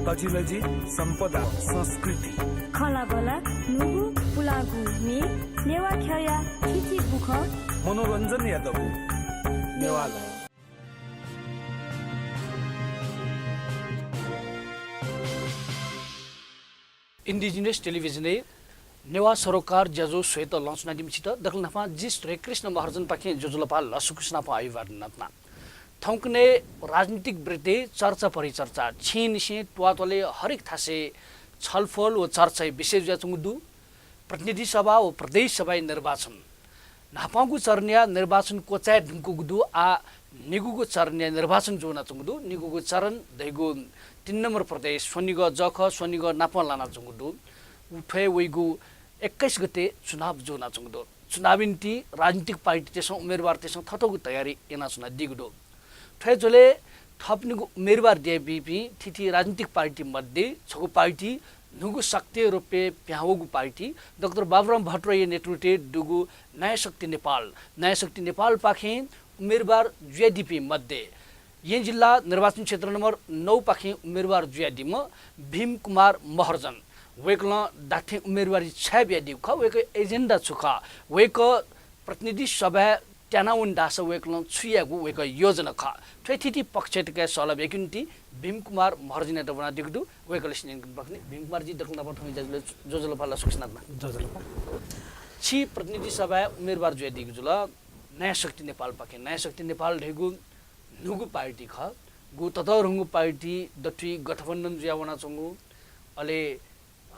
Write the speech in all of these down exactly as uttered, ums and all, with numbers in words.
तजिलजि, सम्पदा, संस्कृति, खँल्हाबल्हा, न्हूगु पुलांगु म्ये, नेवाः ख्यःया थीथी गुखँ, मनोरञ्जनया दबू। नेवाः लय्। Indigenous Television-य् नेवाः सरोकार ज्याझ्वः स्वयेत लँच्वनादीम्ह छित दकलय् न्हापां जि श्रीकृष्ण महर्जनपाखें ज्वजलपा लसकुस नापं अभिवादन नयाच्वना। थौंकन्हय् राजनीतिक वृत्तय् चर्चा परिचर्चा, छेँनिसें त्वाःतले हरेक थासय् छलफल व चर्चाया विषय जुयाच्वंगु दु। प्रतिनिधि सभा व प्रदेश सभाया निर्वाचन, न्हापांगु चरणया निर्वाचन क्वचाये धुंकूगु दु। आः निगूगु चरणया निर्वाचन जुयावनाच्वंगु दु। निगूगु चरण धइगु तीन नम्बर प्रदेश स्वनिगः जःखः, स्वनिगः नापं लानाच्वंगु दु। उ थ्वय् वइगु एक्काइस गते चुनाव जुयावनाच्वंगु दु। चुनावया निंतिं राजनीतिक पार्टीतय्सं, उम्मेदवारतय्सं थःथःगु तयारी यानाच्वनादीगु दु। थ्वय् झ्वलय् थःपिनिगु उम्मेदवार बियादीपिं थीथी राजनीतिक पार्टी मध्ये छगू पार्टी, न्हूगु शक्तिया रूपय् पिहां वःगु पार्टी, डाक्टर बाबुराम भट्टराईया नेतृत्वय् दुगु नयाँ शक्ति नेपाल, नयाँ शक्ति नेपालपाखें उम्मेदवार जुयादीपिं मध्ये येँ जिल्ला निर्वाचन क्षेत्र नम्बर नौ पाखें उम्मेदवार जुयादीम्ह भीम कुमार महर्जन, वय्कलं धात्थें उम्मेदवारी छाय् बियादीगु खः, वय्कःया agenda छु खः, वय्कः प्रतिनिधि सभाय् त्यानावन धाःसा वय्कलं छु यायेगु वय्कःया योजना खः, थ्वय् थीथी पक्षय् तकया सल्लाह बियादीगु निंतिं भीम कुमार महर्जनयात ब्वनादीगु दु। वय्कःयात न्यंकने। भीम कुमारजी, दकलय् न्हापां थौंया ज्याझ्वलय् ज्वजलपा लसकुस यानाच्वना। ज्वजलपा। छि प्रतिनिधि सभाय् उम्मेदवार जुयादीगु जुल नयाँ शक्ति नेपालपाखें। नयाँ शक्ति नेपाल धइगु न्हूगु पार्टी खः, गु ततःधंगु पार्टी दथुइ गठबन्धन जुयावनाच्वंगु, अले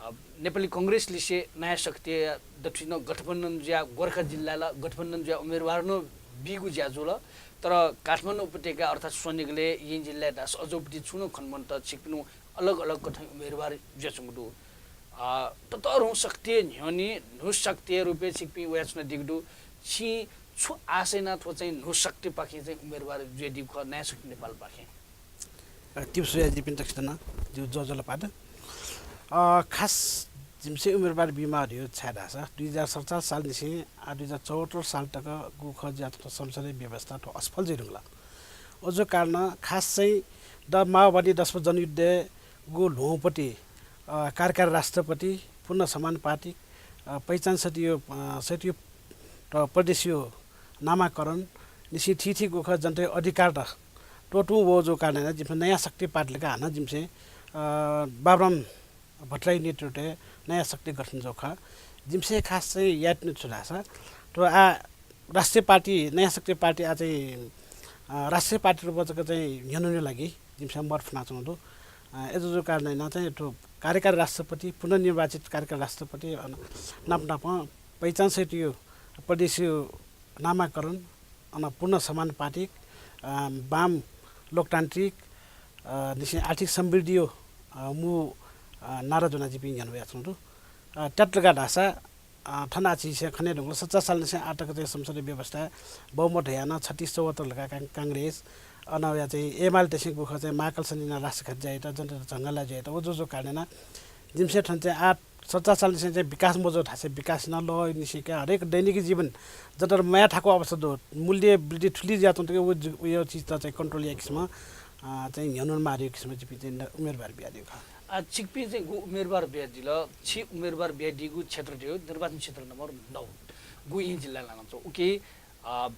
अ, नेपाली कांग्रेस लिसे नयाँ शक्ति दथुइ नं गठबन्धन जुयाः गोर्खा जिल्लाय् ला गठबन्धन जुयाः उम्मेदवार नं बीगु ज्या जुल। तर काठमाडौं उपत्यका अर्थात् स्वनिगलय् येँ जिल्लाय् धाःसा अझ उपति छुं नं खने मन्त, छिकपिनिगु अलग अलग कथं उम्मेदवार जुयाच्वंगु दु। अ, ततःधंगु शक्तिया न्ह्यःने न्हू शक्तिया रूपय् छिकपिं वयाच्वनादीगु दु। छिं छु आशा यानाः थ्व चाहिँ न्हू शक्तिपाखें चाहिँ उम्मेदवार जुयादीगु खः, नयाँ शक्ति नेपालपाखें? अ, तिप्सुया जिपिं दक्वसित नं जिगु ज्वजलपा दु। अ, खास जिमिसं उम्मेदवार बीमाः धइगु छाय् धाःसा दुई हजार सतचालिस सालनिसें आः दुई हजार चौहत्तर साल तक गु खः जुयाच्वंगु संसदीय व्यवस्था थ्व असफल जुइधुंकल। अज्याःगु कारणं खास चाहिँ द माओवादी दसपा जनयुद्धय् गु ल्वहंपति, अ, कार्यकारी राष्ट्रपति, पूर्ण समानुपातिक, अ, पहिचान सहितया, अ, सहितया, अ, प्रदेशया नामाकरण निसें थीथी गु खः जनताया अधिकारत त्वःतूगु वःगु कारणं जिमिसं नयाँ शक्ति पार्टी धकाः हानं जिमिसं, अ, बाबुराम भट्टराई नेतृत्वय् नयाँ शक्ति गठन जुयागु खः। जिमिसं खास चाहिँ यायेत्यनागु छु धाःसा, थ्व आः राष्ट्रिय पार्टी, नयाँ शक्ति पार्टी आः चाहिँ, अ, राष्ट्रिय पार्टी रूपमा जक चाहिँ न्ह्यःने लागिं जिमिसं मत फ्वनाच्वनागु दु। अ, अय् जूगु कारणं यानाः चाहिँ थ्व कार्यकारी राष्ट्रपति, पुनर्निर्वाचित कार्यकारी राष्ट्रपति, अन नाप नापं पहिचान सहितया प्रदेशया नामाकरण, अन पूर्ण समानुपातिक, अ, वाम लोकतान्त्रिक, अ, निसें आर्थिक समृद्धिया, अ, मू, अ, नारा ज्वनाः जिपिं न्ह्यःने वयाच्वनागु दु। अ, त्यात धकाः धाःसा, अ, थन आः छिसं खने धुंकल, सतचालिस सालनिसें आः तक चाहिँ संसदीय व्यवस्थाय् बहुमत धयाः नं छत्तीस चौहत्तर धकाः कां-, कांग्रेस, अन वयाः चाहिँ एमालेतय्सं गु खः चाहिँ महाकल सन्धियानाः राष्ट्रघात ज्या यात, जनतायात झंगःलाः ज्या यात। व जूगु कारणं यानाः जिमिसं थन चाहिँ आः सतचालिस सालनिसें चाहिँ विकास मजू धाःसा विकास याना, लः निसें का हरेक दैनिक जीवन जनतायात मयाः थाकुगु अवस्था दु। मूल्य वृद्धि थुलि जुयाच्वंगु दु, व जि-, व चिजत चाहिँ control याये किसिमं, अ, चाहिँ न्ह्यःने माःगु किसिमं जिपिं चाहिँ न-, उम्मेदवार बियादीगु खः। आ, छिकपिं चाहिँ गु उम्मेदवार बियादील, छि उम्मेदवार बियादीगु क्षेत्र धइगु निर्वाचन क्षेत्र नम्बर नौ, गु येँ जिल्लाय् लानाच्वं। उकी अ,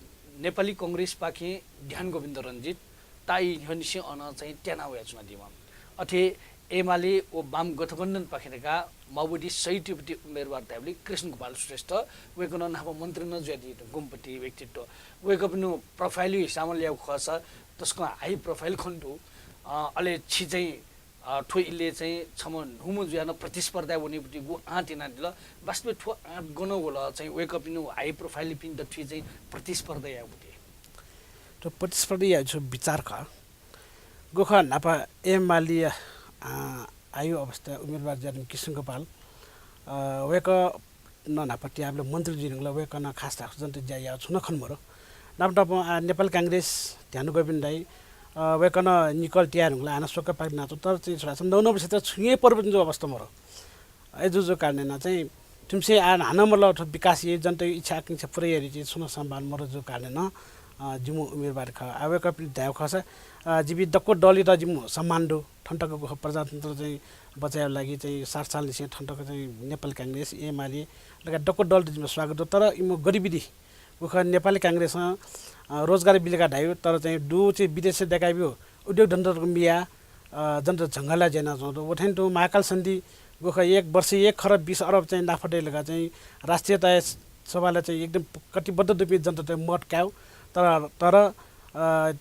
नेपाली कांग्रेसपाखें ध्यान गोविन्द रञ्जित ताःई न्ह्यःनिसें अन चाहिँ त्याना वयाच्वनादीम्ह। अथे एमाले व वाम गठबन्धनपाखें धकाः माओवादी सहितयापट्टि उम्मेदवार धायेबलय् कृष्ण गोपाल श्रेष्ठ, वय्कलं न्हापा मन्त्री नं जुयादीधुंकूम्ह व्यक्तित्व। वय्कःपिनिगु profile हिसाबं ल्याःगु खःसा तसकं high profile खने दु। अ, अले छि चाहिँ अ, थ्व इलय् चाहिँ छम्ह न्हूम्ह जुयाः नं प्रतिस्पर्धाय् वनेपट्टि गु आँट यानादिल। वास्तवय् थ्व आँट गन वल चाहिँ वय्कःपिनिगु high profile-पिं दथुइ चाहिँ प्रतिस्पर्धा यायेगु ति? थ्व प्रतिस्पर्धा यायेगु छु विचार खः। गु खः न्हापा एमालेया, अ, आःया अवस्था उम्मेदवार जुयादीम्ह कृष्ण गोपाल, अ, वय्कः नं न्हापा त्याःबलय् मन्त्री जुइधुंकल, वय्कलं खास धाःसा जनताया ज्या याःगु छुं नं खने मदु। नाप नापं आः नेपाल कांग्रेस ध्यान गोविन्द दाइ, अ, वय्कलं निकल त्याये धुंकल, हानं स्वकः पाकेत नाच्वं, तर चाहिँ छु धाःसा नौ नम्बर क्षेत्रय् छुं हे परिवर्तन जूगु अवस्था मदु। अय् जूगु कारणं यानाः चाहिँ थुमिसं आः हानं मल्ल थ्व विकास याये, जनताया इच्छा आकांक्षा पूरा याये धइगु छुं नं सम्भावना मदु जूगु कारणं यानाः, अ, जिमि उम्मेदवार खः। आ, वय्कःपिं धायेगु खःसा, अ, जिमि दक्व दलयात जिमि सम्मान दु। थन तक गुखः प्रजातन्त्र चाहिँ बचायेगु लागि चाहिँ साठ सालनिसें थन तक चाहिँ नेपाल कांग्रेस, एमाले लगायत दक्व दलयात जिमि स्वागत दु। तर इमि गतिविधि गुखः नेपाली कांग्रेसं, अ, रोजगार बिलेका धायु, तर चाहिँ दु चाहिँ विदेशय् दयेकाब्यू उद्योग धन्दा तक मिया, अ, जनता झंगःलाय् ज्या यानाच्वंगु दु। व थें तुं महाकाल सन्धि गुखः एक वर्ष एक खरब बीस अरब चाहिँ नाफा दइ धकाः चाहिँ राष्ट्रिय तय सभाले चाहिँ एकदम कटिबद्ध दुपिं जनतायात मत कायु। तर, तर, अ,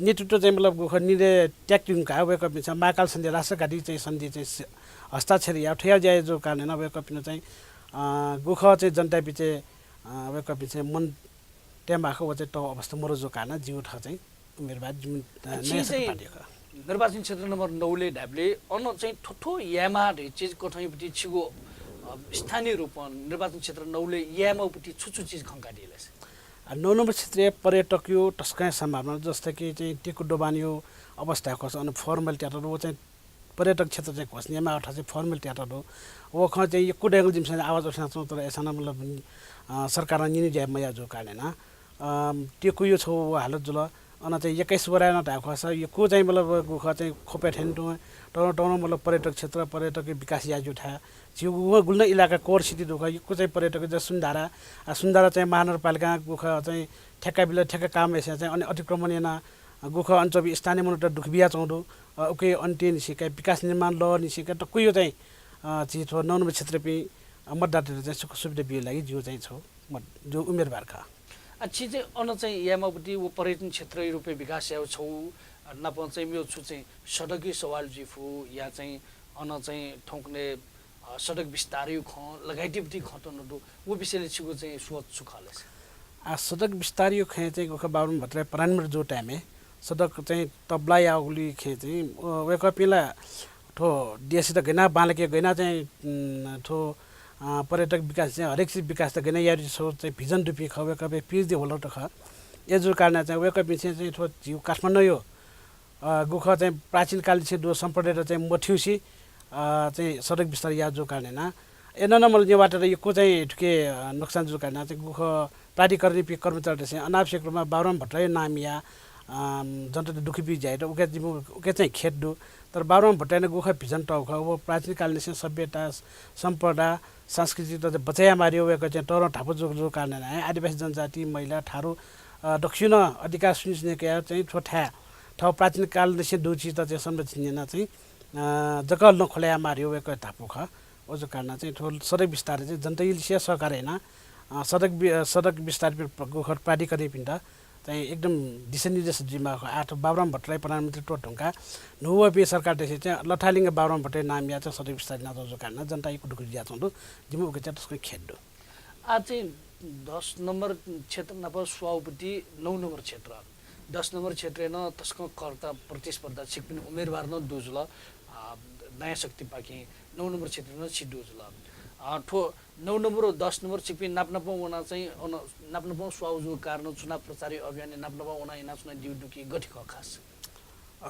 नेतृत्व चाहिँ मतलब गुखः निर्णय त्याग धुंकाः वय्कःपिन्सं महाकाल सन्धि राष्ट्रघाती चाहिँ सन्धि चाहिँ स-, हस्ताक्षर याः। थ्व याः ज्या याःगु कारणं नं वय्कःपिन्सं चाहिँ, अ, गुखः चाहिँ जनताया बिचय्, अ, वय्कःपिन्सं मन तयेमाःगु व चाहिँ तःगु अवस्था मरु जूगु कारणं जिगु थः चाहिँ उम्मेदवार जिमि, अ, नयाँ शक्ति चाहिँ पार्टी खः। निर्वाचन क्षेत्र नम्बर नौ ले धायेबलय् अन चाहिँ थ्व थ्व यायेमाः धइगु चिज कथंयापट्टि छिगु, अ, स्थानीय रूपं निर्वाचन क्षेत्र नौ ले यायेमाःगुपट्टि छु छु चिज खंकादिल? आ, नौ नम्बर क्षेत्रय् पर्यटकया तसकं सम्भावना, जस्तै कि चाहिँ टेकु दोभानया अवस्था खःसा अन formal theatre व चाहिँ पर्यटक क्षेत्र चाहिँ घोषणा यायेमाःगु थासय् formal theatre दु। व खँ चाहिँ यक्व दयेगु जिमिसं आवाज उठानाच्वं, तर अय्सां नं मतलब, अ, सरकारं निन्हु ज्या मयाः जूगु कारणं नं, अ, टेकुया छगू व हालत जुल। अन चाहिँ एक्काइस वडाय् नं धायेगु खःसा यक्व चाहिँ मतलब गुखः चाहिँ ख्वपय् थ्यने तुं तःधंगु तःधंगु मतलब पर्यटक क्षेत्र, पर्यटक विकास याये ज्यू थाय्। झीगु व गुलि नं इलाका core city दु खः, यक्व चाहिँ पर्यटक चाहिँ सुन्धारा, आ, सुन्धारा चाहिँ महानगरपालिकां गुखः चाहिँ ठेक्का बिल, ठेक्का काम यासें चाहिँ अन अतिक्रमण यानाः, अ, गुखः अन च्वंपिं स्थानीय मनूतय्त दुःख बियाच्वंगु दु। अ, उकिया अन्त्य निसें काय्, विकास निर्माण लः निसें काय्, दक्वया चाहिँ, अ, झी थ्व नौ नम्बर क्षेत्रपिं, अ, मतदातातय्त चाहिँ सुख सुविधा बियेगु लागि जिगु चाहिँ छगू मत, जिगु उम्मेदवार खः। आ, छिं चाहिँ अन चाहिँ यायेमाःगुपट्टि व पर्यटन क्षेत्रया रूपय् विकास यायेगु छगू, अ, नापं चाहिँ मेगु छु चाहिँ सडकया सवाल जुइफु या चाहिँ अन चाहिँ थौंकन्हय्, अ, सडक विस्तारया खँ लगायतयापट्टि खँ त नं दु, व विषयलय् छिगु चाहिँ सोच छु खः ले? आ, सडक विस्तारया खँय् चाहिँ गुखः बाबुराम भट्टराई प्रधानमन्त्री जूगु time-य् सडक चाहिँ तबला याःगुलिं खँय् चाहिँ, अ, वय्कःपिं ला थ्व देशयात गय् यानाः बांलाक गय् यानाः चाहिँ, उम्, थ्व, अ, पर्यटक विकास चाहिँ हरेक चिज विकास त गय् यानाः याये धइगु चाहिँ vision दुपिं खः, वय्कःपिं pitch the whole त खः। अय् जूगु कारणं चाहिँ वय्कःपिन्सं चाहिँ थ्व झीगु काठमाडौंया, अ, गुखः चाहिँ प्राचीन कालनिसें दुगु सम्पदायात चाहिँ मथ्यूसे, अ, चाहिँ सडक विस्तार याः जूगु कारणं नं। अय् नं मतलब नेवाःतय्त यक्व चाहिँ थुके, अ, नोक्सान जूगु कारणं चाहिँ गुखः प्राधिकरणयापिं कर्मचारीतय्सं अनावश्यक रूपमा बाबुराम भट्टराईया नाम याः, अ, जनतायात दुःख बी ज्या यात, उके जिमि, उके चाहिँ खेद दु। तर बाबुराम भट्टराईं नं गुखः vision तःगु खः, व प्राचीन कालनिसें सभ्यता, सम्पदा, सांस्कृतिकत चाहिँ बचाय् यायेमाः धइगु वय्कःया चाहिँ तःधंगु धापा जूगु, जूगु कारणं नं आदिवासी जनजाति, महिला, थारु, अ, दक्वसिनं अधिकार सुनिश्चित यानाः चाहिँ थ्व थाय्, थ्व प्राचीन कालनिसें दुगु चिजत चाहिँ संरक्षण यानाः चाहिँ, अ, जक लँ खुला यायेमाः धइगु वय्कःया धापा खः। अय् जूगु कारणं चाहिँ थ्व सडक विस्तारय् चाहिँ जनताया लिसें सहकार्य यानाः, अ, सडक वि-, अ, सडक विस्तारयापिं प्र-, गुखः प्राधिकरणयापिन्त चाहिँ एकदम दिशानिर्देश जुइमाः खः। आः थ्व बाबुराम भट्टराई प्रधानमन्त्री त्वःते धुंकाः न्हूवःपिं सरकारतय्सं चाहिँ लथालिङ बाबुराम भट्टराईया नाम याः चाहिँ सडक विस्तार यानातःगु कारणं जनता यक्व दुःख जुयाच्वंगु दु। जिमिसं उके चाहिँ तसकं खेद दु। आः चाहिँ दस नम्बर क्षेत्र नाप स्वाःगुपट्टि नौ नम्बर क्षेत्र, दस नम्बर क्षेत्रय् नं तसकं कर्ता प्रतिस्पर्धा छिकपिनि उम्मेदवार नं दु जुल, अ, नयाँ शक्तिपाखें नौ नम्बर क्षेत्रय् नं छि दु जुल। अ, थ्व नौ नम्बर व दस नम्बर छिकपिं नाप नापं वनाः चाहिँ अन नाप नापं स्वाःगु जूगु कारणं चुनाव प्रचारया अभियानय् नाप नापं वनाः यानाच्वनादीगु दु कि गथे खः खास? अ,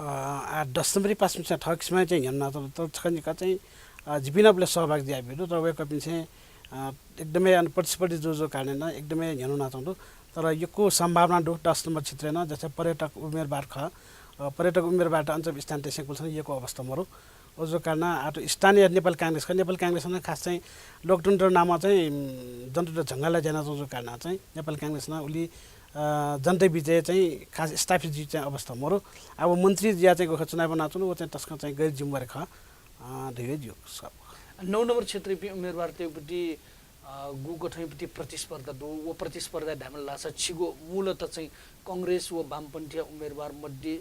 आः दस नम्बरया पासापिन्सं थः किसिमं चाहिँ न्ह्यःने वनाच्वन, तर छकः निकः चाहिँ, अ, जिपिं नं उबलय् सहभागी जुयाब्यूगु दु, तर वय्कःपिन्सं, अ, एकदमै अन प्रतिस्पर्धी जूगु कारणं नं एकदमै न्ह्यःने वनाच्वंगु दु। तर यक्व सम्भावना दु दस नम्बर क्षेत्रय् नं, जस्तै पर्यटक उम्मेदवार खः, अ, पर्यटक उम्मेदवारत अन च्वंपिं स्थानीयतय्सं गुलिसिनं यःगु अवस्था मरु। अय् जूगु कारणं आः थ्व स्थानीय नेपाल कांग्रेस खः, नेपाल कांग्रेसं नं खास चाहिँ लोकतन्त्र नामं चाहिँ, उम्, जनतायात झंगःलाः ज्या यानाच्वंगु कारणं चाहिँ नेपाल कांग्रेसं नं उलि, अ, जनताया बिचय् चाहिँ खास स्थापित जुइगु चाहिँ अवस्था मरु। आः व मन्त्री जुयाः चाहिँ गुखः चुनाव वनाच्वन, व चाहिँ तसकं चाहिँ गैर जिम्मेवारी खः, अ, धइगु जिगु सोच। नौ नम्बर क्षेत्रयापिं उम्मेदवारतय्गुपट्टि, अ, गुकथंयापट्टि प्रतिस्पर्धा दु, व प्रतिस्पर्धा धायेमाल धाःसा छिगु मूलतः चाहिँ कांग्रेस व वामपन्थीया उम्मेदवार मध्ये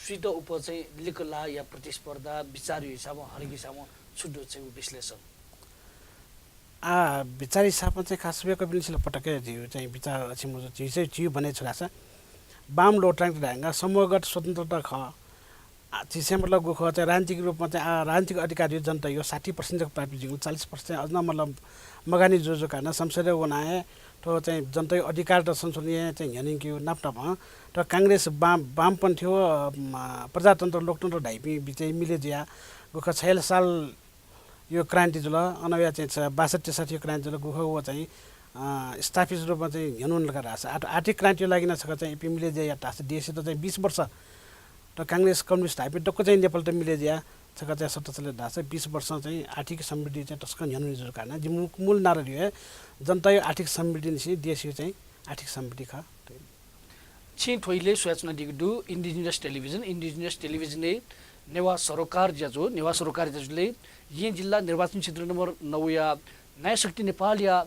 सुइत उप चाहिँ लिकलाः या प्रतिस्पर्धा बिचारया हिसाबं, हरेक हिसाबं छु दु चाहिँ व विश्लेषण? आः, बिचारया हिसाबं चाहिँ खास वय्कःपिनिसें ला पटक्क झीगु चाहिँ बिचार अछि मजू, झी चाहिँ झीगु भनाइ छु धाःसा वाम लोकतन्त्र धायेगु समूहगत स्वतन्त्रता खः। आः, झीसं मतलब गुखः चाहिँ राजनीतिक रूपमा चाहिँ, आः, राजनीतिक अधिकार यो जनताया साठी percent जक प्राप्त जुइगु, चालिस percent चाहिँ अझ नं मतलब मगानि जुजुं कारणं संसदय् वनाः हे थ्व चाहिँ जनताया अधिकारत संशोधन यायेत चाहिँ न्ह्यःने यंकेगु नाप नापं थ्व कांग्रेस, वाम, वामपन्थी व, अ, प्रजातन्त्र, लोकतन्त्र धाइपिं बिचय् मिले जुयाः गुखः छयालिस साल यो क्रान्ति जुल, अन वया चाहिँ छ-, बासठी त्रिसठी यो क्रान्ति जुल, गुखः व चाहिँ, अ, स्थापित रूपमा चाहिँ न्ह्यःने वने धकाः धाःसा आर्थिक क्रान्तिया लागि नं छकः चाहिँ इपिं मिले जुयाः यात धाःसा देशयात चाहिँ बीस वर्ष त कांग्रेस कम्युनिस्ट धाइपिं दक्व चाहिँ नेपालयात मिले जुयाः छकः चाहिँ सत्ता चले धाःसा बीस वर्ष चाहिँ आर्थिक समृद्धि चाहिँ तसकं न्ह्यःने जुल। कारण जिमु मूल नारा धइगु हे जनताया आर्थिक समृद्धि निसें देशया चाहिँ आर्थिक समृद्धि खः। छिं थ्व इलय् स्वयाच्वनादीगु दु Indigenous Television। Indigenous Television-य् नेवाः सरोकार ज्याझ्वः, नेवाः सरोकार ज्याझ्वलय् येँ जिल्ला निर्वाचन क्षेत्र नम्बर नौया नयाँ शक्ति नेपालया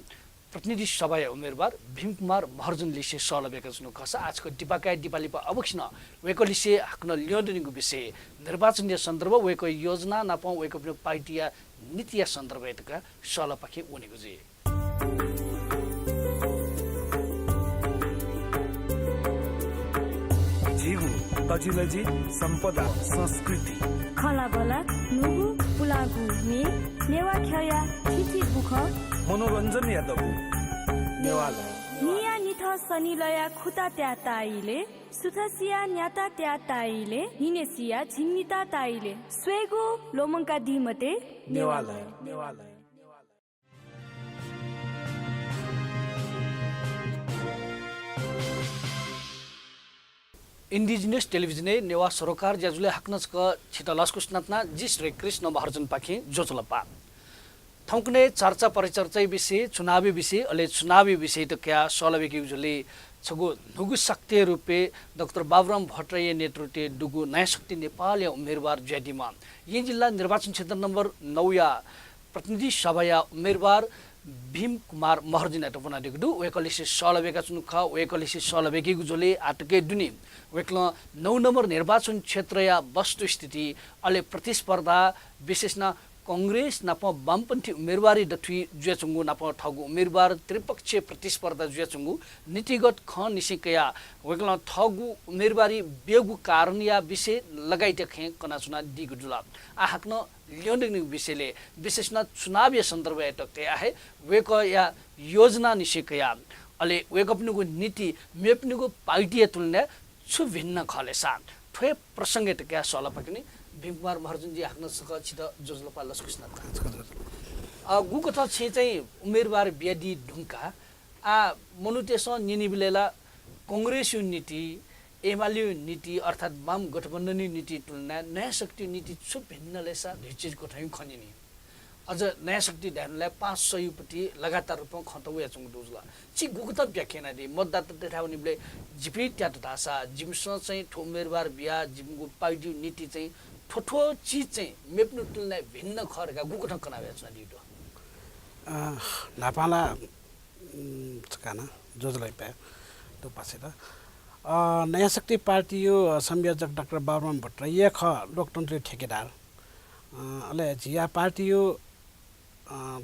प्रतिनिधि सभाया उम्मेदवार भीम कुमार महर्जन लिसे सहलह बियाच्वनागु खःसा आः छकः दिपाकाय् दिपालिपा अबक्सिनं वय्कः लिसे हाकनं ल्यं दनिगु विषय, निर्वाचनया सन्दर्भ, वय्कःया योजना नापं वय्कःपिनि पार्टीया नीतिया सन्दर्भय् तक सहलहपाखे वनेगु जुइ। झीगु तजिलजि, सम्पदा, संस्कृति। खँल्हाबल्हा, न्हूगु, पुलांगु म्ये, नेवाः ख्यःया थीथी गुखँ। मनोरञ्जनया दबू नेवालय। न्हिया निथं सनिलया खुता त्याः ताः इलय्, सुथसिया न्याता त्याः ताः इलय्, न्हिनय्सिया झिंनिता ताः इलय् स्वयेगु ल्वःमंकादी मते नेवालय। नेवालय। Indigenous Television-य् नेवाः सरोकार ज्याझ्वलय् हाकनं छकः छितः लसकुस यानाच्वना। जि श्री कृष्ण महर्जनपाखें ज्वजलपा। थौंकन्हय् चर्चा परिचर्चाया विषय, चुनावया विषय, अले चुनावया विषययात कयाः सहलह बियादीगु झ्वलय् छगू न्हूगु शक्तिया रूपय् डाक्टर बाबुराम भट्टराईया नेतृत्वय् दुगु नयाँ शक्ति नेपालया उम्मेदवार जुयादीम्ह येँ जिल्ला निर्वाचन क्षेत्र नम्बर नौया प्रतिनिधि सभाया उम्मेदवार भीम कुमार महर्जनयात ब्वनादीगु दु। वय्कःलिसे सहलह बियाच्वनागु खः। वय्कःलिसे सहलह बियादीगु झ्वलय् आःतकया दुने वय्कलं नौ नम्बर निर्वाचन क्षेत्रया वस्तुस्थिति, अले प्रतिस्पर्धा, विशेष नं कांग्रेस नाप वामपन्थी उम्मेदवारया दथुइ जुयाच्वंगु नाप थःगु उम्मेदवार त्रिपक्षीय प्रतिस्पर्धा जुयाच्वंगु नीतिगत खँ निसें कयाः वय्कलं थःगु उम्मेदवारी बियागु कारणया विषय लगायतया खँ कनाच्वनादीगु जुल। आः हाकनं ल्यं दनिगु विषयलय्, विशेष नं चुनावया सन्दर्भय् तक कयाः हे वय्कःया योजना निसें कयाः, अले वय्कःपिनिगु नीति मेपिनिगु पार्टीया तुलनाय् छु भिन्न खः ले सा, थ्व हे प्रसंगयात कयाः सहलह पाखें नि भीम कुमार महर्जनजी हाकनं छकः छितः ज्वजलपा लसकुस यानाच्वना। अ, गुकथं छिं चाहिँ उम्मेदवार बियादी धुंकाः आः मनूतय्सं न्यनीबलय् ला कांग्रेसया नीति, एमालेया नीति अर्थात् वाम गठबन्धनया नीति तुलनाय् नयाँ शक्तिया नीति छु भिन्न ले सा, धइगु खँ न्यनी। अझ नयाँ शक्ति धायेबलय् पाँच सय पति लगातार रूपं खँ त वयाच्वंगु दु जुल। छिं गुकथं व्याख्या यानादी? मतदातातय्थाय् वनीबलय् जिपिं त्यात धाःसा जिमिसं चाहिँ थ्व उम्मेदवार बियाः जिमिगु पार्टीया नीति चाहिँ थ्व थ्व चिज चाहिँ मेपिनि तुलनाय् भिन्न खः धकाः गुकथं कना वयाच्वनादीगु दु? अ, न्हापां ला, उम्, छकः नं ज्वजलपा दु पासात। अ, नयाँ शक्ति पार्टीया संयोजक डाक्टर बाबुराम भट्टराई हे खः लोकतन्त्रया ठेकेदार। अ, अले झीया पार्टीया, अ,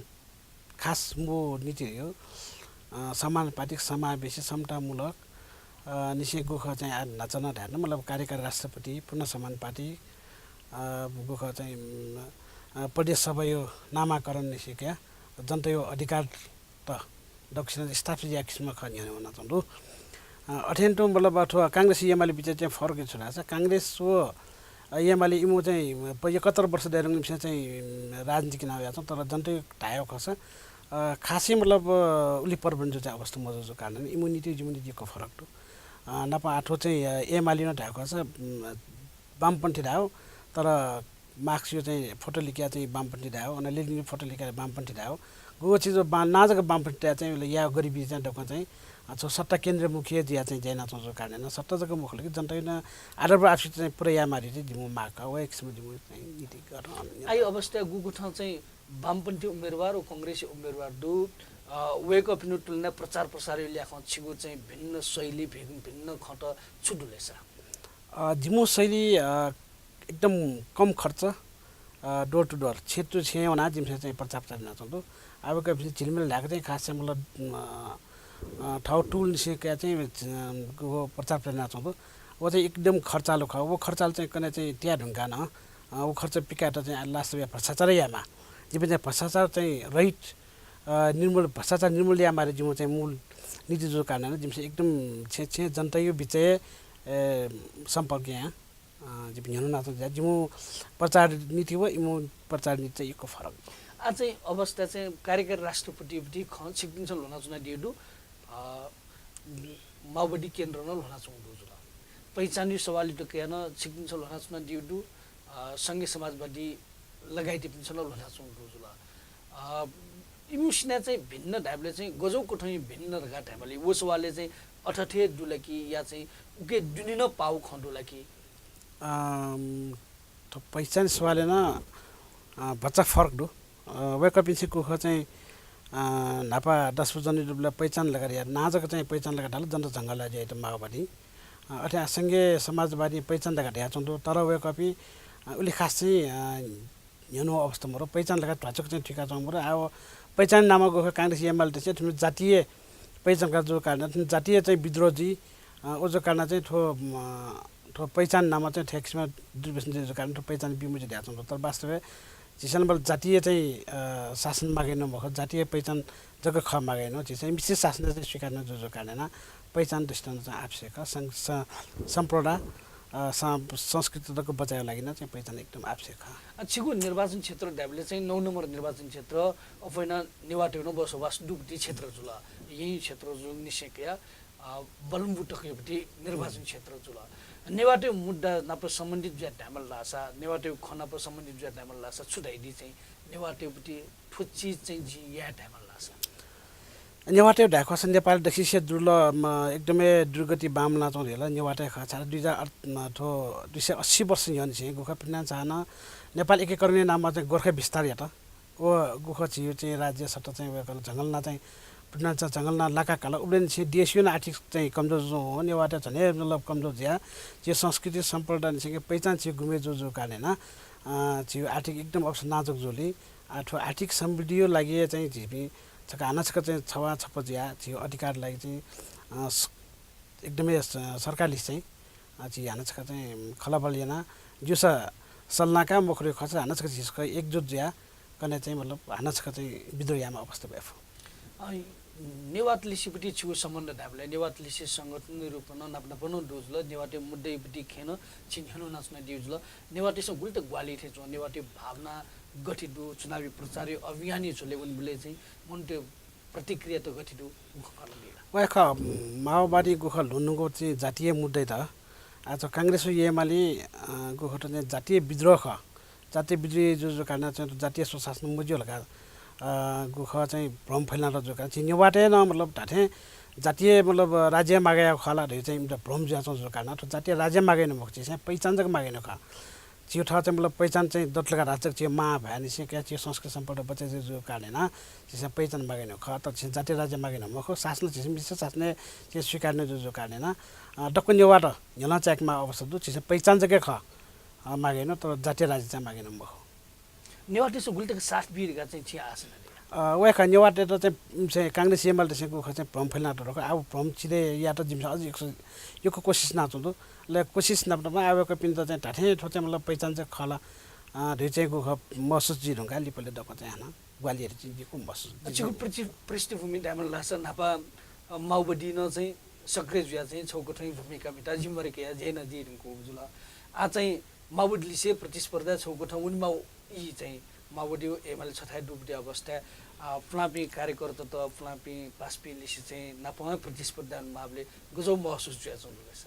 खास मू नीति धइगु, अ, समानुपातिक, समावेशी, समतामूलक, अ, निसें गुखः चाहिँ आः न्हाचः नं धायेधुन, मतलब कार्यकारी राष्ट्रपति, पूर्ण समानुपातिक, अ, गुखः चाहिँ, उम्, अ, प्रदेश सभाया नामाकरण निसें कयाः जनताया अधिकार त दक्वसिनं स्थापित याये किसिमं खः न्ह्यःने वनाच्वंगु दु। अ, अथें तुं मतलब थ्व कांग्रेस एमाले बिचय् चाहिँ फरक छु धाःसा कांग्रेस व, अ, एमाले इमिगु चाहिँ प-, एकहत्तर वर्ष दयेधुंकाः इमिसं चाहिँ, उम्, राजनीति याना वयाच्वं, तर जनताया धायेगु खःसा, अ, खासै मतलब, अ, उलि परिवर्तन जुइगु चाहिँ अवस्था मजूगु कारणं इमिगु नीति जिमिगु नीति यक्व फरक दु। अ, नापं आः थ्व चाहिँ, अ, एमाले नं धायेगु खःसा, उम्, वामपन्थी धायेगु, तर मार्क्सया चाहिँ फोटो लिकयाः चाहिँ वामपन्थी धायेगु, अन लेनिनया फोटो लिकयाः वामपन्थी धायेगु। गुगु चिज बा-, नां जक वामपन्थी धायेगु चाहिँ, उलि यायेगु गरिबी चाहिँ दक्वं चाहिँ, अ, छगू सत्ता केन्द्रमुखी हे जुयाः चाहिँ ज्या यानाच्वंगु कारणं नं सत्ता जक मखु ला कि जनताया नं आदर व आश्रित चाहिँ पुरा यायेमाःगु चाहिँ जिमिगु माग खः। व हे किसिमं जिमिगु चाहिँ नीतिगत, अ, आः अवस्थाय् गुगु थें चाहिँ वामपन्थी उम्मेदवार व कांग्रेसी उम्मेदवार दु, अ, वय्कःपिनिगु तुलनाय् प्रचार प्रसारया ल्याखं छिगु चाहिँ भिन्न शैली, भिन्न, भिन्न खँ त छु दु ले सा? अ, जिमिगु शैली, अ, एकदम कम खर्च, अ, door to door, छेँ to छेँ वनाः जिमिसं चाहिँ प्रचार प्रसार यानाच्वंगु दु। आः वय्कःपिन्सं झिलमिल धायेक चाहिँ खास चाहिँ मतलब, अ, अ, थःगु tool निसें कयाः चाहिँ, अ, व प्रचार प्रसार यानाच्वंगु दु। व चाहिँ एकदम खर्चालु खः। व खर्चालु चाहिँ कन्हय् चाहिँ तये धुंकाः नं, अ, व खर्च पिकायेत चाहिँ लास्टय् भ्रष्टाचार यायेमाः। जिमिसं चाहिँ भ्रष्टाचार चाहिँ रहित, अ, निर्मूल, भ्रष्टाचार निर्मूल यायेमाःगु जिमिगु चाहिँ मूल नीति जूगु कारणं जिमिसं एकदम छेँ छेँ जनताया बिचय्, ए, सम्पर्क यानाः अ, जिपिं न्ह्यःने वनाच्वंगु जुयाः जिमिगु प्रचार नीति व इमिगु प्रचार नीति चाहिँ यक्व फरक। आः चाहिँ अवस्था चाहिँ कार्यकारी राष्ट्रपतिपट्टि खँ छिकपिन्सं ल्ह्वनाच्वनादीगु दु। अ, माओवादी केन्द्र नं ल्ह्वनाच्वंगु दु जुल। पहिचानया सवालयात कयाः नं छिकपिन्सं ल्ह्वनाच्वनादीगु दु। अ, संघीय समाजवादी लगायतपिन्सं नं ल्ह्वनाच्वंगु दु जुल। अ, इमिगु सिनाय् चाहिँ भिन्न धायेबलय् चाहिँ गज्याःगु कथंया भिन्न धकाः धायेमाली। व सवालय् चाहिँ अथे थें दु ला कि या चाहिँ उके दुने नं पाःगु खँ दु ला कि? अम, थ्व पहिचान सवालय् नं, अ, भचा फरक दु। अ, वय्कःपिन्सं गुखः चाहिँ, अ, न्हापा दस वर्ष जन्म दुबलय् पहिचान धकाः धया, नां जक चाहिँ पहिचान धकाः धाल, जनता झंगलय् जुयात माओवादी। अ, अथे संघीय समाजवादी पहिचान धकाः धयाच्वंगु दु, तर वय्कःपिं, अ, उलि खास चाहिँ, अ, न्ह्यःने वःगु अवस्था मरु, पहिचान धकाः ध्वाचक चाहिँ थुइकाच्वंगु मरु। आः पहिचान नामं गुखः कांग्रेस एमाले देशय् थुमि जातीय पहिचान का जूगु कारणं, थुमि जातीय चाहिँ विद्रोह जुइ, अ, उजु कारणं चाहिँ थ्व, अ, थ्व पहिचान नामं चाहिँ थ्व किसिमं दुर्व्यसन जुइ जूगु कारणं थ्व पहिचान बी मज्यू धयाच्वंगु दु। तर वास्तवय् झीसं नं बल्ल जातीय चाहिँ, अ, शासन मागे नं मखु, जातीय पहिचान जक खः मागे नं, झीसं मिश्रित शासन चाहिँ स्वीकार नं जू जूगु कारणं नं पहिचान दृष्टिकोणं चाहिँ आवश्यक खः। सं-, स-, सम्प्रदाय, अ, सं-, संस्कृति तक बचायेगु लागि नं चाहिँ पहिचान एकदम आवश्यक खः। अ, छिगु निर्वाचन क्षेत्र धायेबलय् चाहिँ नौ नम्बर निर्वाचन क्षेत्र, अप्वः नं नेवाःतय् नं बसोबास दुगुति क्षेत्र जुल। यही क्षेत्र जुल निसें कयाः, अ, बलम्बु तकयापट्टि निर्वाचन क्षेत्र जुल। नेवाःतय् मुद्दा नाप सम्बन्धित जुयाः धायेमाल धाःसा, नेवाःतय् खँ नाप सम्बन्धित जुयाः धायेमाल धाःसा छु धयादी चाहिँ नेवाःतय्‌पट्टि थ्व चिज चाहिँ जिं याये धायेमाल धाःसा? नेवाःतय् धायेखःसा नेपाल दक्वसिसे दुर्ल-, म, एकदमै दुर्गति बांमलानाच्वंगु धइगु ला नेवाःतय् खः। छाय् दुई हजार अठ, म, थ्व दुई सय अस्सी वर्ष न्ह्यःनिसें गुखः पृथ्वीनारायण शाहं नेपाल एकीकरणया नामं चाहिँ गोर्खा विस्तार यात। व गुखः झीगु चाहिँ राज्य सत्ता चाहिँ वय्कलं झंगलना चाहिँ पृथ्वीनारायण शाहं झंगलना लाका काल। उबलय्‌निसें देशया नं आर्थिक चाहिँ कमजोर जुजुं नेवाःतय् झन हे मतलब कमजोर जुयाः झीगु संस्कृति सम्प्रदाय निसें पहिचान झीगु गुमे जुजुं कारणं नं, अ, झीगु आर्थिक एकदम अवस्था नाजुक जुल। आ, थ्व आर्थिक समृद्धिया लागि चाहिँ झीपिं छकः हानं छकः चाहिँ छवाः छप्पँ जुयाः झीगु अधिकार लागि चाहिँ, अ, स-, एकदमै स-, सरकारलिसे चाहिँ, अ, झी हानं छकः चाहिँ खँल्हाबल्हा याना, ज्यूसा सल्लाह का मखु रे खःसा हानं छकः झी छकः एकजुट जुयाः कने चाहिँ मतलब हानं छकः चाहिँ विद्रोह यायेमाः अवस्था वये फु। अ, नेवाःतलिसेपट्टि छिगु सम्बन्ध धायेबलय् नेवाःतलिसे संगठन रूपं नं नाप नाप नं दु जुल, नेवाःतय् मुद्दायापट्टि खँय् नं छिं न्ह्यःने वनाच्वनादीगु जुल। नेवाःतय्सं गुलि तक ग्वाहालि थें च्वं, नेवाःतय् भावना गथे दु, चुनावी प्रचार अभियान झ्वलय् वनेबलय् चाहिँ मनूतय् प्रतिक्रिया त गथे दु, गुखः खँ नं दइ ला? वय्कः माओवादी गुखः ल्ह्वनागु चाहिँ जातीय मुद्दा त। आः थ्व कांग्रेस एमाले, अ, गुखः त चाहिँ जातीय विद्रोह खः। जातीय विद्रोह जुजुं कारणं चाहिँ जातीय स्वशासन मज्यू धकाः, अ, गुखः चाहिँ भ्रम फैलानातःगु जुजुं कारणं झी नेवाःतय् नं मतलब धात्थें जातीय मतलब राज्य मागे यायेगु खः ला धइगु चाहिँ इमित भ्रम जुयाच्वंगु जुजुं कारणं थ्व जातीय राज्य मागे यानागु मखु, झीसं पहिचान जक मागे यानागु खः। झीगु थः चाहिँ मतलब पहिचान चाहिँ दत धकाः धाःसा जक झीगु मां भाय्‌निसें कयाः झीगु संस्कृति सम्पदा बचय् जुजुं कारणं नं झीसं पहिचान मागे यानागु खः, तर झीसं जातीय राज्य मागे यानागु मखु। शासन झीसं मिश्रित शासन हे झीसं स्वीकार यानागु जुजुं कारणं नं, अ, दक्व नेवाःत न्ह्यलं चायेकेमाः अवस्था दु। झीसं पहिचान जक हे खः, अ, मागे यानागु, तर जातीय राज्य चाहिँ मागे यानागु मखु। नेवाःतय्सं गुलि तक साथ बी धकाः चाहिँ छिं आशा यानादी ला? अ, वय्कः नेवाःतय्त चाहिँ, उम्, चाहिँ कांग्रेस एमालेतय्सं गुखः चाहिँ भ्रम फैलानातःगु खः। आः भ्रम चिरे यायेत जिमिसं अझ यक्व, यक्व कोसिस यानाच्वंगु दु। अले कोसिस नाप नाप आः वय्कःपिन्त चाहिँ धात्थें थ्व चाहिँ मतलब पहिचान जक खः ला, अ, धइगु चाहिँ गुखः महसुस जुइधुंकाः लिपा लिपा दक्व चाहिँ हानं ग्वाहालि यायेत जिं यक्व महसुस जुइ। छिगु पृष्ठ-, पृष्ठभूमि धायेमाल धाःसा न्हापा, अ, माओवादीं नं चाहिँ सक्रिय जुयाः चाहिँ छगू कथंया भूमिका म्हिताः जिम्मेवारी कयाः ज्या यानादीधुंकूगु जुल। आः चाहिँ माओवादीलिसे प्रतिस्पर्धा छगू कथं वनेमाःगु ई चाहिँ माओवादी व एमाले छथाय् दुगुति अवस्थाय्, अ, पुलांपिं कार्यकर्तात, पुलांपिं पासापिंलिसे चाहिँ नापं प्रतिस्पर्धा वनेमाःबलय् गज्याःगु महसुस जुयाच्वंगु दु ला?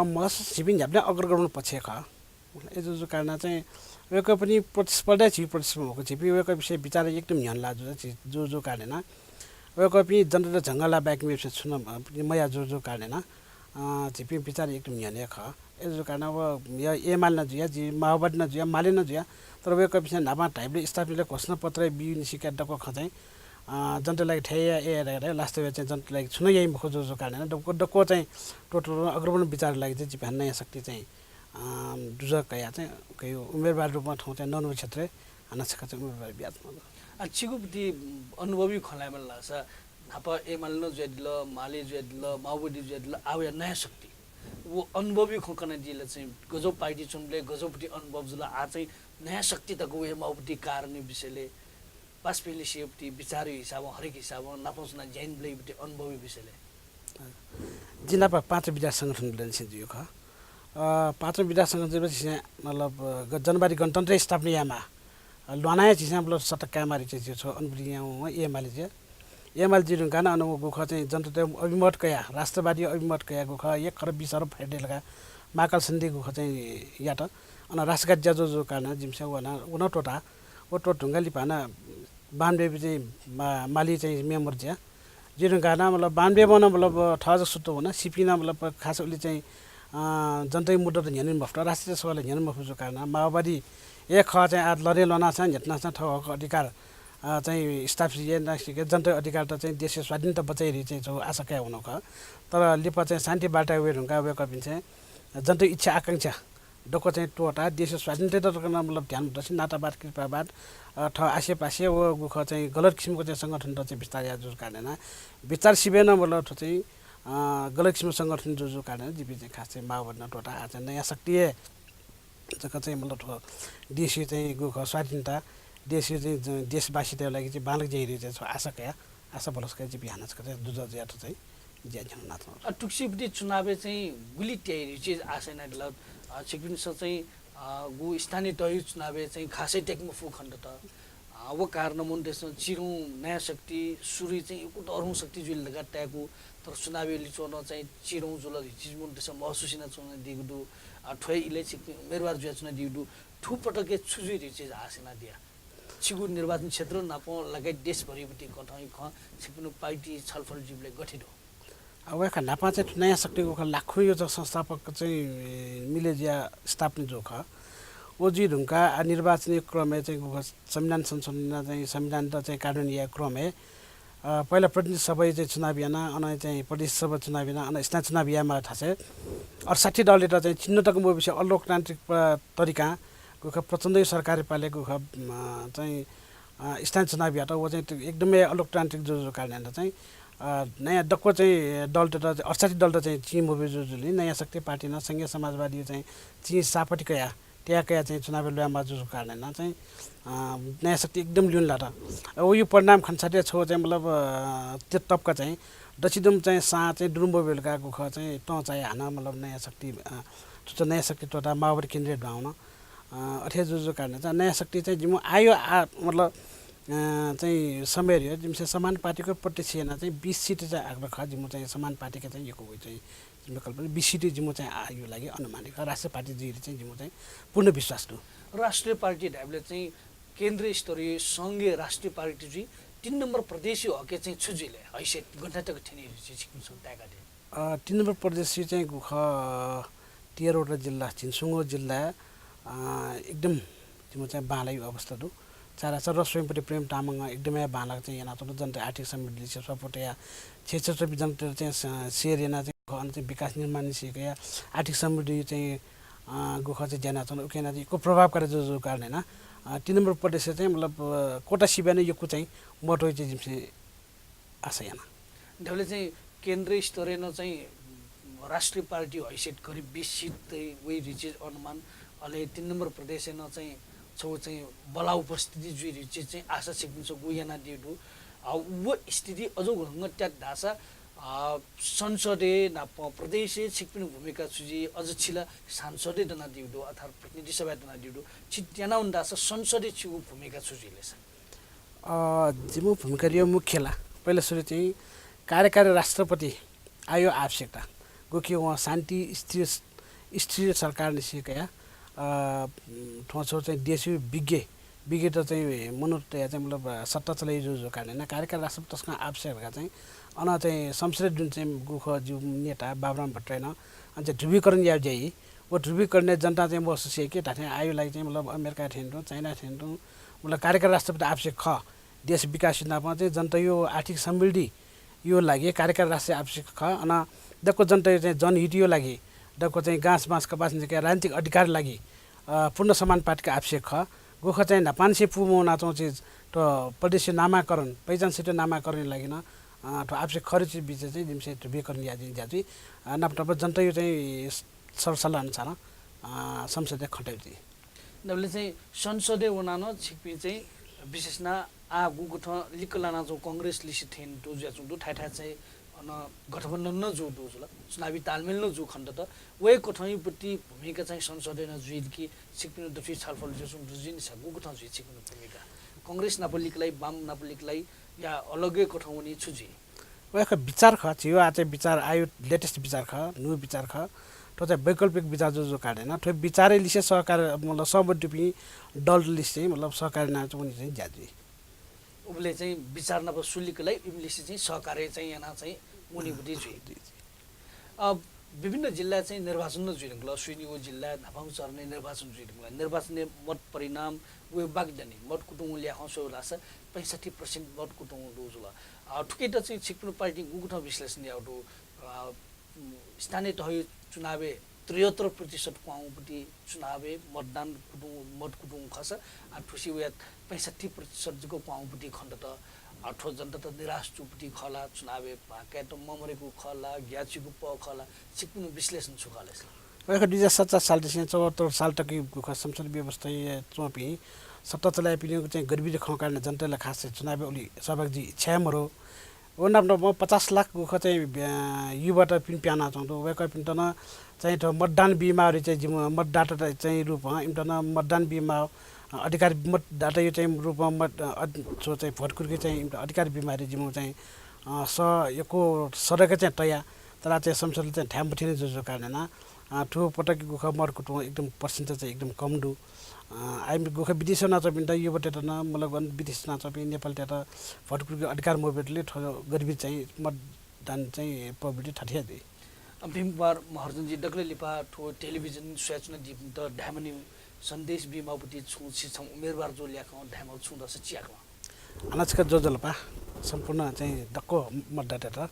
अ, महसुस झीपिं न्ह्याबलें अग्रगमन पक्षय् खः। अय् जुजुं कारणं चाहिँ वय्कःपिनि प्रतिस्पर्धा झी प्रतिस्पर्धा मखु। झीपिं वय्कःपिंसया विचार एकदम न्ह्यःने लाः जुजुं, झी जुजुं कारणं नं। वय्कःपिं जनता झंगःलाः बाहेक मेपिं छुं नं, अ, मयाः जुजुं कारणं नं, अ, झीपिं विचार एकदम न्ह्यःने हे खः। अय् जुजुं कारणं व या एमाले नं जुया, झी माओवादी नं जुया, माले नं जुया, तर वय्कःपिंसं न्हापां धाइबलय् स्थापना यायेबलय् घोषणापत्र बीगु निसें कयाः दक्व खँ चाहिँ, अ, जनताया लागि थथे याये, याये, याये, याये, last-य् चाहिँ जनताया लागि छुं नं याइ मखु जुजुं कारणं नं दक्व, दक्व चाहिँ त्वःतूगु अग्रगमन विचारया लागि चाहिँ झीपिं हानं नयाँ शक्ति चाहिँ अ, दुजः कयाः चाहिँ उकिया उम्मेदवार रूपमा थौं चाहिँ नौ नम्बर क्षेत्रय् हानं छकः चाहिँ उम्मेदवारी बियाच्वनागु। अ, छिगु पति अनुभवया खँ ल्हायेमाल धाःसा न्हापा एमाले नं जुयादिल, माले जुयादिल, माओवादी जुयादिल, आः वया नयाँ शक्ति। व अनुभवया खँ कनादिल चाहिँ गज्याःगु पार्टी च्वंबलय् गज्याःगु पति अनुभव जुल, आः चाहिँ नयाँ शक्ति तक वयेमाःगु पति कारणया विषयलय् पासापिंलिसेया पति विचारया हिसाबं, हरेक हिसाबं नापं च्वनाः ज्या यानाबलय् पति अनुभवया विषयलय्। जिं न्हापा पाँचौं विद्यार्थी संगठन जुयानिसें जुयागु खः। अ, पाँचौं विद्यार्थी संगठन जुयाबलय् झीसं मतलब, अ, ग-, जनवादी गणतन्त्र स्थापना यायेमाः। ल्वानाया झीसं मतलब सट्टा काय् मारी चाहिँ झी छगू अनुभूति यानाः एमाले जुया। एमाले जुइ धुंकाः नं अन व गुखः चाहिँ जनतायात अभिमत कयाः, राष्ट्रवादी अभिमत कयाः गुखः एक खर बिस खर फाइट धकाः महाकाल सन्धि गुखः चाहिँ यात। अन राष्ट्रघात ज्या जूगु कारणं जिमिसं व नं, व नं त्वःता। व त्वःते धुंकाः लिपा नं बामदेव चाहिँ मा-, माली चाहिँ मेम्बर जुया। जुइ धुंकाः नं मतलब बामदेवं नं मतलब थः जक सुत्त वन, सीपीं नं मतलब खास उलि चाहिँ, अ, जनताया मुद्दात न्ह्यःने मफुत, राष्ट्रिय सभायात न्ह्यःने मफुगु कारणं माओवादी हे खः चाहिँ आः लडे ल्वानाः चाहिँ न्ह्यथनाः चाहिँ थःगु हक अधिकार, अ, चाहिँ स्थापित यानाः सिके जनताया अधिकारत चाहिँ देशया स्वाधीनता बचाइ धइगु चाहिँ छगू आशा कयाः वनागु खः। तर लिपा चाहिँ शान्ति वार्ता वये धुंकाः वय्कःपिन्सं जनताया इच्छा आकांक्षा दक्व चाहिँ त्वःताः देशया स्वाधीनतायात तक नं मतलब ध्यान मदुसे नातावाद, कृपावाद, अ, थः आसेपासे व गुखः चाहिँ गलत किसिमक चाहिँ संगठनत चाहिँ विस्तार याः जूगु कारणं नं विचार सिबें नं मतलब थ्व चाहिँ, अ, गलत किसिमक संगठन जूगु कारणं नं जिपिं चाहिँ खास चाहिँ माओवादीत नं त्वःताः आः चाहिँ नयाँ शक्ति हे जक चाहिँ मतलब थ्व देशया चाहिँ गुखः स्वाधीनता, देशया चाहिँ ज-, देशवासीतय् लागि चाहिँ बांलाक ज्या याइ धइगु चाहिँ छगू आशा कयाः, आशा भलसा कयाः जिपिं हानं छकः चाहिँ दुजः जुयाः थ्व चाहिँ ज्या न्ह्यानाच्वनागु। अ, तुक्सिबुति चुनावय् चाहिँ गुलि तयारी चाहिँ आशा यानादिल? अ, छिकपिन्सं चाहिँ, अ, गु स्थानीय तहया चुनावय् चाहिँ खासै तयाके मफुगु खनेदत। अ, व कारणं मनूतय्सं चिधंगु नयाँ शक्ति सुरुइ चाहिँ यक्व तःधंगु शक्ति जुइ धकाः ताय्कू, तर चुनावया लिच्वः नं चाहिँ चिधंगु जुल धइगु चिज मनूतय्सं महसुस यानाच्वनादीगु दु। अ, थ्व हे इलय् छिकपिं उम्मेदवार जुयाच्वनादीगु दु। थुकथं प्रकारया छु जुइ धइगु चिज आशा यानादिया? छिगु निर्वाचन क्षेत्र नाप लगायत देशभरिबुति कथंया खँ छिकपिनिगु पार्टी छलफल जुइबलय् गथे दु? अ, वय्कः न्हापां चाहिँ थ्व नयाँ शक्तिगु खँ लाखुं योजक संस्थापक चाहिँ मिले जुयाः स्थापना जूगु खः। व जुइ धुंकाः आः निर्वाचनया क्रमय् चाहिँ गुखः संविधान संशोधन यानाः चाहिँ संविधानत चाहिँ कार्यान्वयन याये क्रमय्, अ, पहिला प्रतिनिधि सभाया चाहिँ चुनाव यानाः, अन चाहिँ प्रदेश सभा चुनाव यानाः, अन स्थानीय चुनाव यायेमाः थासय् अठसट्ठी दलयात चाहिँ चिन्ह तक मब्यूसे अलोकतान्त्रिक प-, तरिकां गुखः प्रचण्डया सरकारया पालय् गुखः, अ, चाहिँ, अ, स्थानीय चुनाव यात। व चाहिँ एकदमै अलोकतान्त्रिक जूगु कारणं नं चाहिँ, अ, नयाँ दक्व चाहिँ दलत, अठसट्ठी दलत चाहिँ चिं मब्यू जूगुलिं नयाँ शक्ति पार्टीं नं संघीय समाजवादीया चाहिँ चिं सापति कयाः, त्याग कयाः चाहिँ चुनावय् ल्वायेमाः जूगु कारणं नं चाहिँ, अ, नयाँ शक्ति एकदम ल्यूने लात। अ, वया परिणाम खनेसाथं छगू चाहिँ मतलब, अ, त-, तबका चाहिँ दछिदुम्ह चाहिँ सा चाहिँ दुरुम्ह बेलुका गुखः चाहिँ तं चायाः हानं मतलब नयाँ शक्ति, अ, थुत नयाँ शक्ति त्वःताः माओवादी केन्द्रय् दुहां वन। अ, अथे जुजुया कारणं चाहिँ नयाँ शक्ति चाहिँ जिमिगु आःया आ-, मतलब, अ, चाहिँ समय रे जिमिसं समान पार्टीक प्रत्यक्ष यानाः चाहिँ बिस सिट चाहिँ आग्रह खः। जिमिगु चाहिँ समान पार्टीक चाहिँ यक्व चाहिँ जिमिगु कल्पना बिस सिट जिमिगु चाहिँ आःया लागि अनुमानित खः। राष्ट्रिय पार्टी जुइगु चाहिँ जिमिगु चाहिँ पूर्ण विश्वास दु। राष्ट्रिय पार्टी धायेबलय् चाहिँ केन्द्रीय स्तरीय संघीय राष्ट्रिय पार्टी जुइ, तीन नम्बर प्रदेशया हकय् चाहिँ छु जुइ ले? हैसियत गथे तक थ्यनी धइगु चाहिँ छिकपिन्सं ताय्कादिया? अ, तीन नम्बर प्रदेशया चाहिँ गुखः तेह्रवटा जिल्ला, झिंस्वंगू जिल्ला, अ, एकदम जिमिगु चाहिँ बांलाःया अवस्था दु। चाराचार र स्वयंपति प्रेम तामाङं एकदमै बांलाक चाहिँ यानाच्वन। जनताया आर्थिक समृद्धिलिसे सपोर्ट याः। क्षेत्र जनतायात चाहिँ स-, share यानाः चाहिँ अन चाहिँ विकास निर्माणलिसे कयाः आर्थिक समृद्धि चाहिँ, अ, गुखः चाहिँ ज्या यानाच्वन। उकिं यानाः चाहिँ यक्व प्रभावकारी जुजुया कारणं यानाः, अ, तीन नम्बर प्रदेशय् चाहिँ मतलब, अ, कोटा सिबें नं यक्व चाहिँ महत्व चाहिँ जिमिसं आशा याना। धायेबलय् चाहिँ केन्द्रीय स्तरय् नं चाहिँ राष्ट्रिय पार्टी हैसियत करिब बिस सिट चाहिँ वइ धइगु चाहिँ अनुमान, अले तीन नम्बर प्रदेशय् नं चाहिँ छगू चाहिँ बल्लाः उपस्थिति जुइ धइगु चाहिँ आशा छिकपिन्सं गु यानादीगु दु। अ, व स्थिति अझ घ्वलंगः त्यात धाःसा, अ, संसदय् नाप प्रदेशय् छिकपिनिगु भूमिका छु जुइ, अझ छि ला सांसदय् दनादीगु दु अथवा प्रतिनिधि सभाय् दनादीगु दु, छि त्यानावन धाःसा संसदय् छिगु भूमिका छु जुइ ले सा? अ, जिमिगु भूमिका रे मुख्य ला, पहिला सुरु चाहिँ कार्यकारी राष्ट्रपति आःया आवश्यकता, गुकी वं शान्ति स्थिर, स्थिर सरकार निसें कयाः, अ, थ्व छगू चाहिँ देशया विज्ञ, विज्ञत चाहिँ मनूत तयाः चाहिँ मतलब सत्ता चलाइ जुजुया कारणं यानाः कार्यकारी राष्ट्रपति तसकं आवश्यक धकाः चाहिँ अन चाहिँ संसदय् दुने चाहिँ गुखः जिमिगु नेता बाबुराम भट्टराईं नं अन चाहिँ ध्रुवीकरण याये ज्या याइ। व ध्रुवीकरणय् जनतां चाहिँ महसुस याइ कि धात्थें आःया लागि चाहिँ मतलब अमेरिका थें तुं, चाइना थें तुं, मतलब कार्यकारी राष्ट्रपति आवश्यक खः। देश विकासया नाप चाहिँ जनताया आर्थिक समृद्धिया लागि कार्यकारी राष्ट्रपति आवश्यक खः। अन दक्व जनताया चाहिँ जनहितया लागि, दक्व चाहिँ गाँस बाँस कपास निसें कयाः राजनीतिक अधिकारया लागि, अ, पूर्ण समान पार्टीक आवश्यक खः। गुखः चाहिँ न्हापांनिसें पूवंवनाच्वंगु चिज थ्व प्रदेशया नामाकरण, पहिचान क्षेत्रया नामाकरणया लागि नं, अ, थ्व आवश्यक खः धइगु विषय चाहिँ जिमिसं ध्रुवीकरण याये ज्या जुइ। अ, नाप नाप जनताया चाहिँ सरसल्लाह अनुसारं, अ, संसदय् खँ तये जुइ। धायेबलय् चाहिँ संसदय् वनाः नं छिकपिं चाहिँ विशेष यानाः आः गुकथं लिक्क लानाच्वंगु कांग्रेसलिसे थें तुं जुयाच्वंगु दु, थाय् थाय् चाहिँ, अ, गठबन्धन नं जू दु जुल, चुनावी तालमेल नं जू खनेदत। वय् कथंयागु भूमिका चाहिँ संसदय् नं जुइ कि छिकपिनि दथुइ छलफल जुइ, जुइ नि सा, गुकथं जुइ छिकपिनि भूमिका? कांग्रेस नाप लिकलाइ, वाम नाप लिकलाइ, या अलगै कथं वनी, छु जुइ? वय्‌कः विचार खः, झीगु आः चाहिँ विचार, आःयागु latest विचार खः, न्हू विचार खः। थ्व चाहिँ वैकल्पिक विचार जू जू कारणं याना। थ्व विचारय् लिसे सहकार, मतलब सहमति दुपिं दल लिसे चाहिँ, मतलब सहकार याना चाहिँ वनी चाहिँ ज्या जुइ। उबलय् चाहिँ विचार नाप सुलिकलाइ, इमिलिसे चाहिँ सहकार्य चाहिँ याना चाहिँ वनीगु जुइ। अ, विभिन्न जिल्लाय् चाहिँ निर्वाचन नं जुइ धुंकल, सुइनिगू जिल्लाय् न्हापांगु चरणय् निर्वाचन जुइ धुंकल। निर्वाचनय् मत परिणाम व बाकि दनि, मत कुतुं ल्याखं स्वयेगु धाःसा पैंसट्ठी प्रतिशत मत कुतुं दु जुल। अ, थुकियात चाहिँ छिकपिनि पार्टीं गुकथं विश्लेषण याःगु दु? अ, स्थानीय तहया चुनावय् त्रिहत्तर प्रतिशत क्वहां वःगु चुनावय् मतदान कुतुं, मत कुतुं खःसा, आ, थुसी वया पैंसट्ठी प्रतिशत जक क्वहां वःगु खनेदत। आ, थ्व जनता त निराश जूगु खः ला, चुनावय् भाग कायेत ममरेगु खः ला, ग्याःचिगु पहः खः ला, छिकपिनि विश्लेषण छु खः ला? वय्‌कः दुई हजार सतचास सालतिसें चौहत्तर साल तकयागु खः संसद व्यवस्थाय् च्वंपिं सत्ता चलाइपिनिगु चाहिँ गतिविधि खंगु कारणं जनतां ला खास चाहिँ चुनावय् उलि सहभागी जुइ इच्छा हे मदु। व नाप नाप पचास लाखगु खः चाहिँ, अ, युवात पिने पिहानाच्वंगु दु। वय्‌कःपिन्त नं चाहिँ थ्व मतदान बीमाःगु चाहिँ जिमिगु मतदाता चाहिँ रूपं इमित नं मतदान बीमाःगु, अ, अधिकार, मतदाताया चाहिँ रूपं मत, अ, अध-, थ्व चाहिँ भोट कुर्के चाहिँ इमित अधिकार बीमाःगु चाहिँ जिमिगु चाहिँ, अ, स-, यक्व सडक चाहिँ तया, तर चाहिँ संसदले चाहिँ धाये मथें जू जू कारणं याना, अ, थ्व पटकयागु खः मत कुतुं एकदम percent चाहिँ एकदम कम दु। अ, आः इमि गुखा विदेशय् वनाच्वंपिन्त युवातय्त नं, मतलब, अन विदेशय् वनाच्वंपिं नेपालीतय्त भोट कुर्के अधिकार मब्यूबलय् थ्व गतिविधि चाहिँ मतदान चाहिँ प्रवृत्ति थथे हे जुइ। अ, भीम कुमार महर्जनजी, दकलय् लिपा थ्व टेलिभिजन स्वयाच्वनादीपिन्त धायेमाःगु सन्देश बीमाःगु छुं, छि छम्ह उम्मेदवार जूगु ल्याखं धायेमाःगु छुं धाःसा छु याकलं? हानं छकः ज्वजलपा सम्पूर्ण चाहिँ दक्व मतदातात।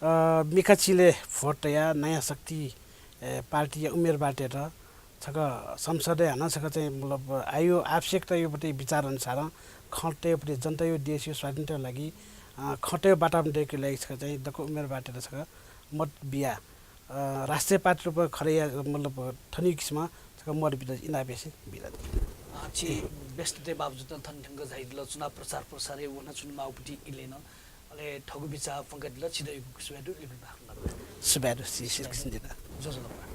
अ, मिखा चिलय् भोट तयाः नयाँ शक्ति, ए, पार्टीया उम्मेदवारतय्त छकः संसदय् हानं छकः चाहिँ, मतलब, आःयागु आवश्यकताया प्रति विचार अनुसारं खँ तयेगु प्रति जनताया, देशया स्वाधीनताया लागि, अ, खँ तयेगु वातावरण दयेकेगु लागि छकः चाहिँ दक्व उम्मेदवारतय्त छकः मत बियाः, अ, राष्ट्रिय पार्टी रूपमा खडा याये, मतलब, थनीगु किसिमं छकः मत बियाः इनाप यासें बिदा। अ, छि व्यस्तताया बावजुद नं थन थ्यंक झायादिल, चुनाव प्रचार प्रसारय् वनाच्वनेमाःगु इलय् नं। अले थःगु बिचाः प्वंकादिल, छितः यक्व यक्व सुभाय् दु, लिपा भाखा ल्हानादिल। सुभाय् दु, श्री श्रीकृष्ण जी। ज्वजलपा।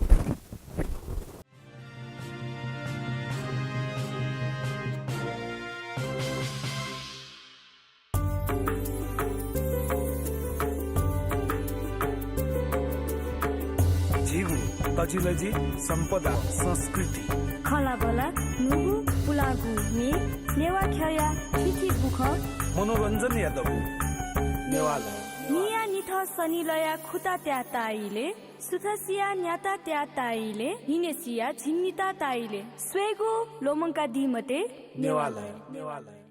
झीगु तजिलजि सम्पदा संस्कृति। खँल्हाबल्हा न्हूगु पुलांगु म्ये, नेवाः ख्यःया थीथी बुखँ। मनोरञ्जनया दबू नेवालय। न्हिया निथं सनिलया खुता त्याः ताः इलय्, सुथसिया न्याता त्याः ताः इलय्, न्हिनय्सिया झिंनिता ताः इलय् स्वयेगु ल्वःमंकादी मते। नेवालय, नेवालय।